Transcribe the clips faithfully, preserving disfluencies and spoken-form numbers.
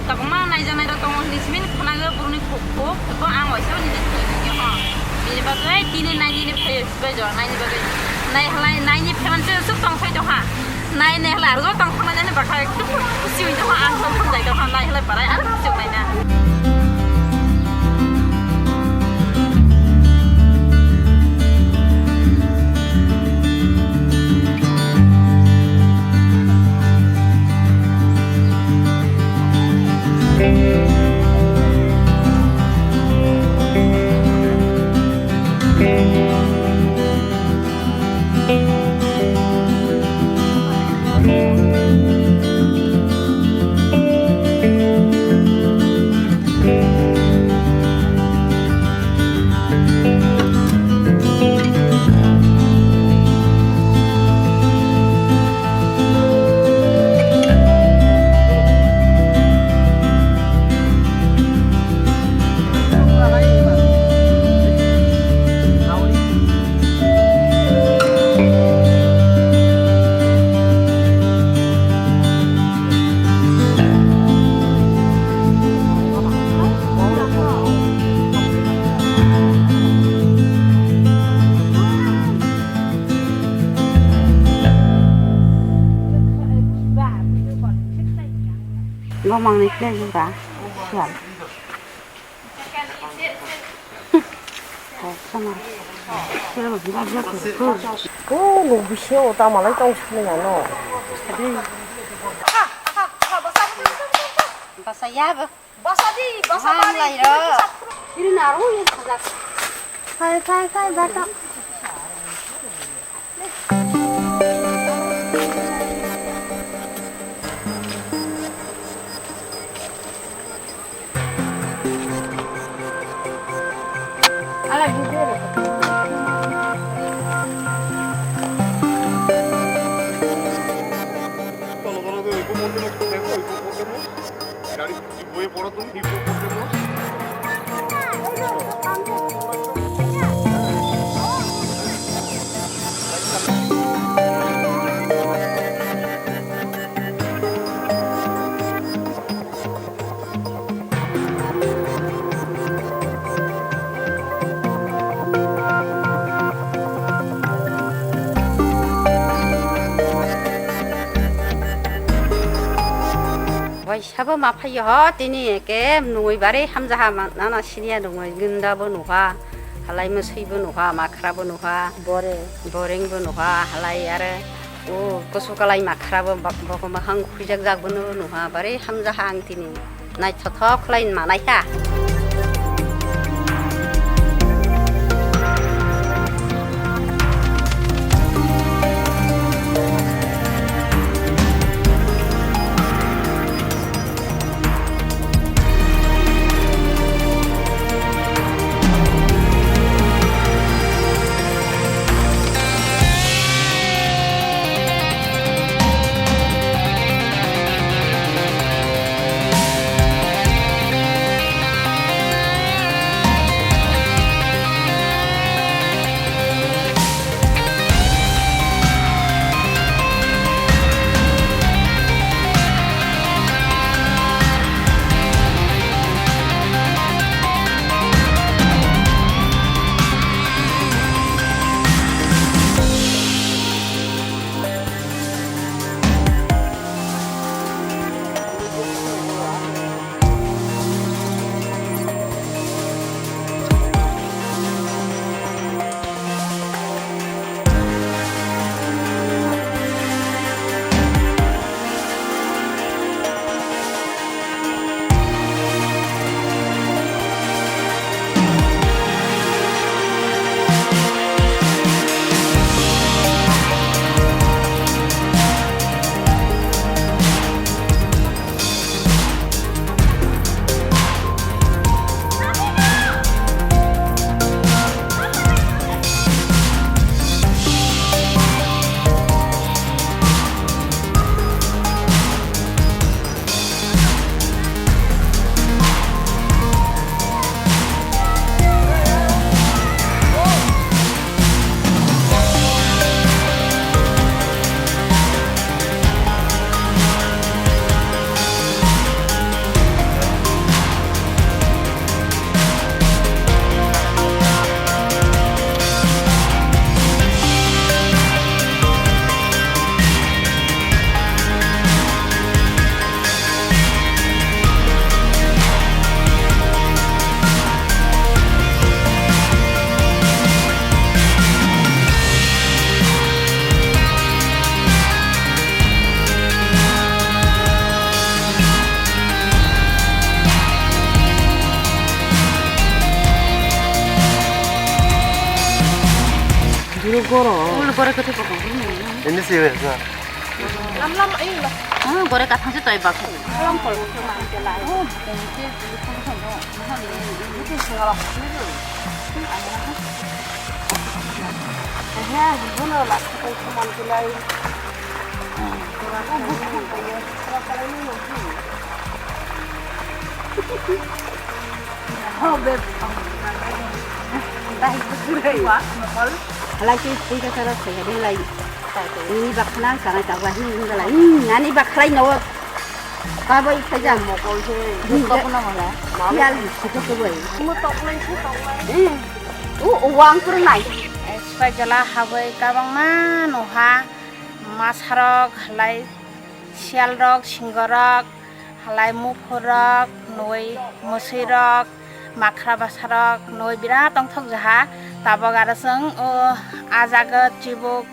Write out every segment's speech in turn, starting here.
Tabukma naijaknairok tongo hinwi simi khwnago borokni khuk khuk, bo ang waisa nini thwi nini ho. Bini bagwi tini nainini phaio sibai jora naini bagwi. Nai halai naini phaimani se suk tong phai tongha. Nai nai halai argo tong khana jani bakha ekdom khusi oi tongha, ang tong khon jai tongha, nai halai parai aro khusi oi naina. Bo mangni khlai jora. Sial. Oh, nung bisio ta malai tong sini ano. Basa ya ba. Basa di, basa. Hai, bari. Iri naro ye sajak. Hai, hai, hai, bata. Bai sabo ma phaiyo ho tini eke nungwi bari hamjaha ma nana siniya nungwi gunda bo nuha halai mwswi bo nuha makhra bo nuha bore boreng bo nuha halai are o kusu kalai makhra bo bok bok mahang khuijak jak bo nuha bari hamjaha ang tini. Naithothok khlai manai kha. Ini goro. Ulu gore kete koko. Ini sih wes na. Lam lam ini lah. Ah, gore kathang se toi bak. Lam pol. Oh, ini sih. Ini sih singalak. Eh, ya, guna lah. Kita cuma gulai. Halai twi twi ka sara se de lai. Ni bakna sana ta wa hi ni lai. Ni nani bakrai no. Ka bai khaja. Mokol se. Ni ka puna mala. Yal si ko ko bai. Mo tok lai si tok lai. U wang kur nai. Spai jala habai kabang ma no ha. Masarok halai siyalrok, singorok, halai muphurrok, nwi mwswirok, makhra basarok, nwi birat tongthok jaha. Tabok aro chwng o ah jaga chibuk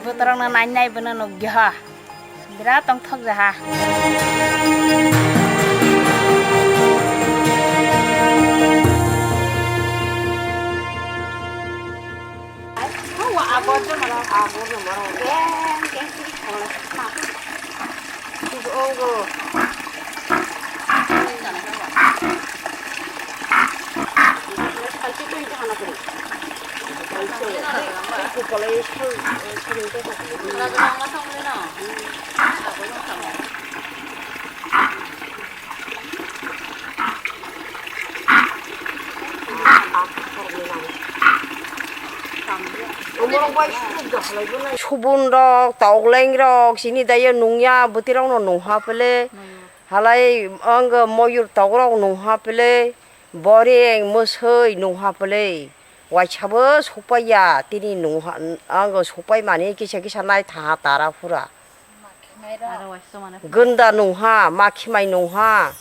bwtwrokno nai nai bono nukjaha. Birat tongthok jaha. Subun rok, tokleng rok, chini dayo nungya, bwtwi rok no nungha pele. Halai ang moyur tok rok nungha pele, boreng, mwswi nungha pele. Waisa bo sopaiya, tini nungha, ang sopai mani kisa kisa nai tha tara pura. Gwnda nungha, makhimai nungha.